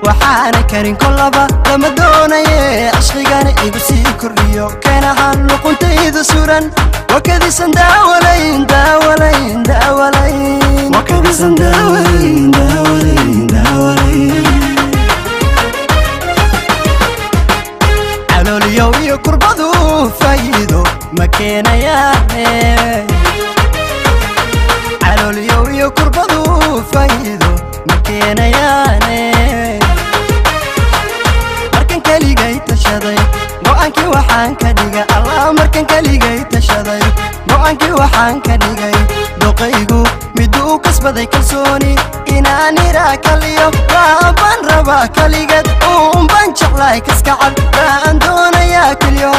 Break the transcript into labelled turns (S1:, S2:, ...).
S1: Waxaana karin kollaba lama doonaye, cishqigana igu sii kordhiyo keenahan luquntayda suran. Wakadisan daawalayn, daawalayn, daawalayn, wakadisan daawalayn, daawalayn, daawalayn. Calooliyow iyo kurbadu faa'iido ma keenayaane, calooliyow iyo kurbadu faa'iido ma keenayaane. Markan keligay tashaday go'aankii waxaan ka dhigay Allah, markan keligay tashaday go'aankii waxaan ka dhigay doqaygu miduu kasbaday kalsooni inaan iraa kaliyo baaban rabaa kaligeed uunbaan jeclahay kaskacad baan doonayaa keliyo